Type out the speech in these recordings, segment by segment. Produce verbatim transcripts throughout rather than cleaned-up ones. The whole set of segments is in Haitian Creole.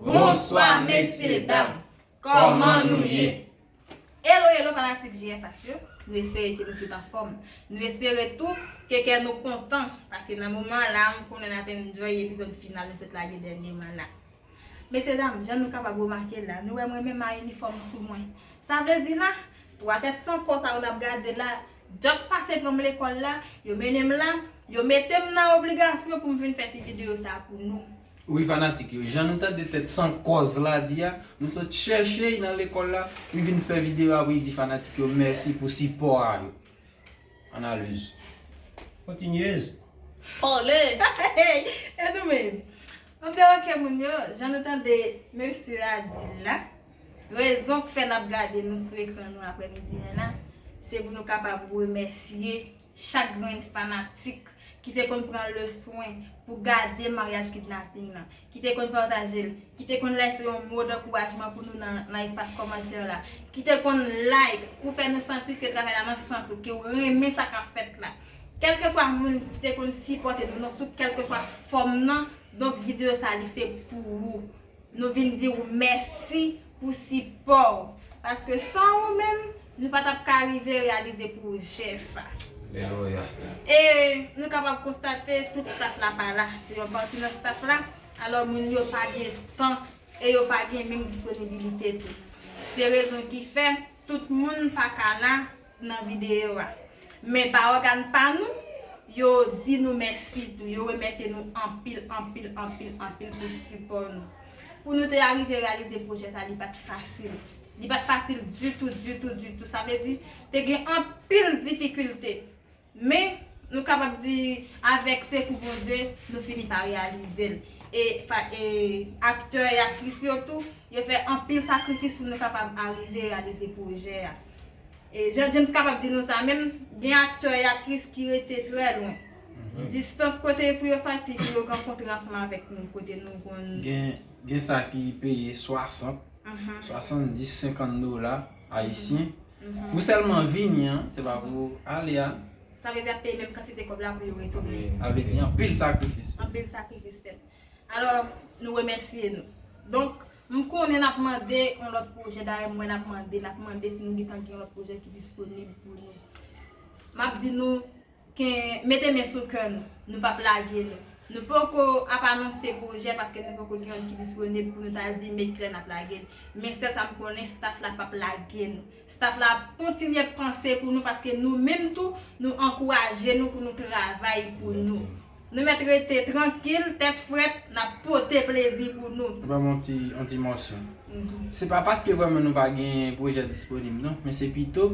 Bonswa, mesye, dam. Kòman nou ye? Hello, hello, fanatik J F H yo. Nou espere ke nou tout anfòm. Nou espere tou ke kè nou kontan, paske nan moman la, m konnen n ap enjoy epizòd final nou sot lage dènyèman la. Mesye dam, jan nou kapab remake la, nou wè mwen menm a inifòm sou mwen. Sa vle di la, twa tèt san kò sa yo n ap gade la, just pase pran m lekòl la, yo mennen m la, yo mete m nan obligasyon pou m vin fè ti videyo sa pou nou. Wi, fanatik yo, jan nou tande tèt san kòz la di a, nou sot chèche y nan lekòl la, li vin fè videyo a pou li di fanatik yo mèsi pou sipò a yo. Analiz. Kontinyez. Ole! E nou menm? Anben, ok, moun yo, jan nou tande mesye a di l la, rezon k fè n ap gade nou sou ekran nou aprèmidi a la, se pou nou kapab remèsye chak grenn fanatik ki te konn pran le swen pou gade maryaj kidnaping nan, ki te konn pataje l, ki te konn lèse yon mo dankourajman pou nou nan, nan espas kòmantè la, ki te konn like pou fè nou santi ke travay la nan sans ou, ke w renmen sa k ap fèt la. Kèlkeswa moun ki te konn sipòte nou nan sou kèlkeswa fòm nan, donk videyo sa li se pou ou. Nou vin di w mèsi pou sipò w. Paske san ou menm, nou pa t ap ka rive reyalize pwojè sa. Alelouya. E nou kapab konstate tout staff la pa la. Se yon pati nan staff la. Alò moun yo pa gen tan e yo pa gen menm disponibilite tou. Se rezon ki fè tout moun pa ka la nan videyo a. Men pa ògàn pa nou, yo di nou mèsi tou, yo remèsye nou anpil, anpil, anpil, anpil pou sipò nou. Pou nou te arive reyalize pwojè sa, li pa t fasil. Li pa t fasil ditou, ditou, ditou. Sa vle di, te gen anpil difikilte. Men, nou kapab di, avèk sekou Bondye, nou fini pa reyalize l. E, fa, e aktè e aktris yo tou, yo fè anpil sakrifis pou nou kapab arive reyalize pwojè a. E jan James kapab di nou sa menm, gen aktè e aktris ki rete trè lwen. Mhm. Distans kote pou yo sòti, pou yo rankontre ansanm avèk nou, kote nou konn. Gen, gen sa ki peye swasant, mhm, swasanndis, senkant dola ayisyen. Mhm. Pou sèlman vini an, se pa pou ale a. Sa vle di ap peye menm kantite kòb la pou yo retounen. Wi. Sa vle di anpil sakrifis. Anpil sakrifis fèt. Alò, nou remèsye nou. Donk, m konnen n ap mande yon lòt pwojè, dayè m wè n ap mande, n ap mande si nou gentan gen yon lòt pwojè ki disponib pou nou. M ap di nou, ke mete men sou kè nou, nou p ap lage nou. Nou poko ap anonse pwojè paske nou poko gen yon ki disponib pou nou ta di men kilè n ap lage l. Men sèl sa m konnen, staff la p ap lage nou. Staff la ap kontinye panse pou nou paske nou menm tou, nou ankouraje nou pou nou travay pou nou. Egzakteman. Nou mèt rete trankil, tèt frèt, n ap pote plezi pou nou. Ban m yon ti, yon ti mòso. Mhm. Se pa paske vrèman nou pa gen pwojè disponib non, men se pito,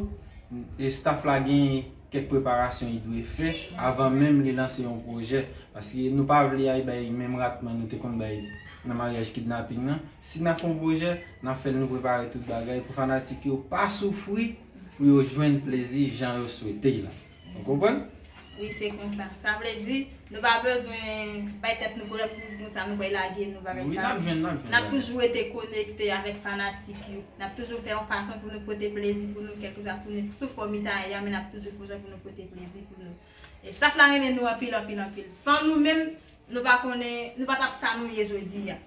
e, staff la gen kèk preparasyon li dwe fè avan menm li lanse yon pwojè. Paske nou pa vle al bay menm ratman nou te konn bay nan maryaj kidnaping nan. Si n ap fè yon pwojè, n ap fè l, nou prepare tout bagay pou fanatik yo pa soufri, pou yo jwenn plezi jan yo swete l la. Ou konprann? Wi, se konsa. Sa vle di, nou pa bezwen bay tèt nou pwoblèm pou di konsa nou pral lage nou bagay sa. Wi, n ap jwenn, n ap jwenn. N ap toujou rete konekte avèk fanatik yo. N ap toujou fè yon fason pou nou pote plezi pou nou, kèlkeswa sou, sou fòm li ta ye a, men n ap toujou fè yon jan pou nou pote plezi pou nou. E staff la renmen nou anpil, anpil, anpil. San nou menm, nou pa konnen, nou pa t ap sa nou ye jodi a.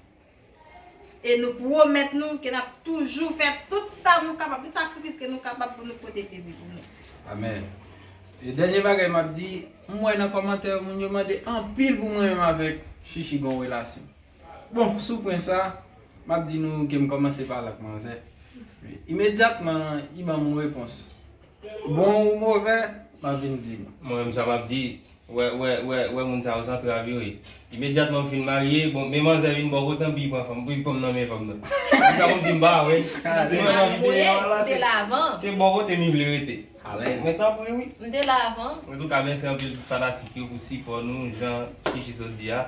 E nou pwomèt nou ke n ap toujou fè tout sa nou kapab, tout sakrifis ke nou kapab pou nou pote plezi pou nou. Amèn. E dènye bagay m ap di, m wè nan kòmantè yo, moun yo mande anpil pou mwen menm avèk Chichi gon relasyon. Bon, sou pwen sa, m ap di nou ke m kòmanse pale ak manzè. Imedyatman, li ban m yon repons. Bon ou movè, m ap vin di nou. Mwen menm sa m ap di, wè, wè, wè, wè moun sa yo se antrav yo ye. Imedyatman m fin marye, bon, men manzè vin bò kote m, pi pran fanm, pi pran m nan men fanm nan. Li pa konn si m pa wè. Se mwen nan videyo a la, se, se bò kote m vle rete. Alèz. Men tanpri wi. M te la avan. Antouka, mèsi anpil tout fanatik yo pou sipò nou, jan Chichi sot di a.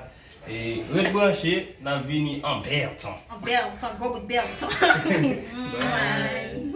E ret branche, n ap vini an bèl tan. An bèl tan, gwo bout bèl tan. Bye.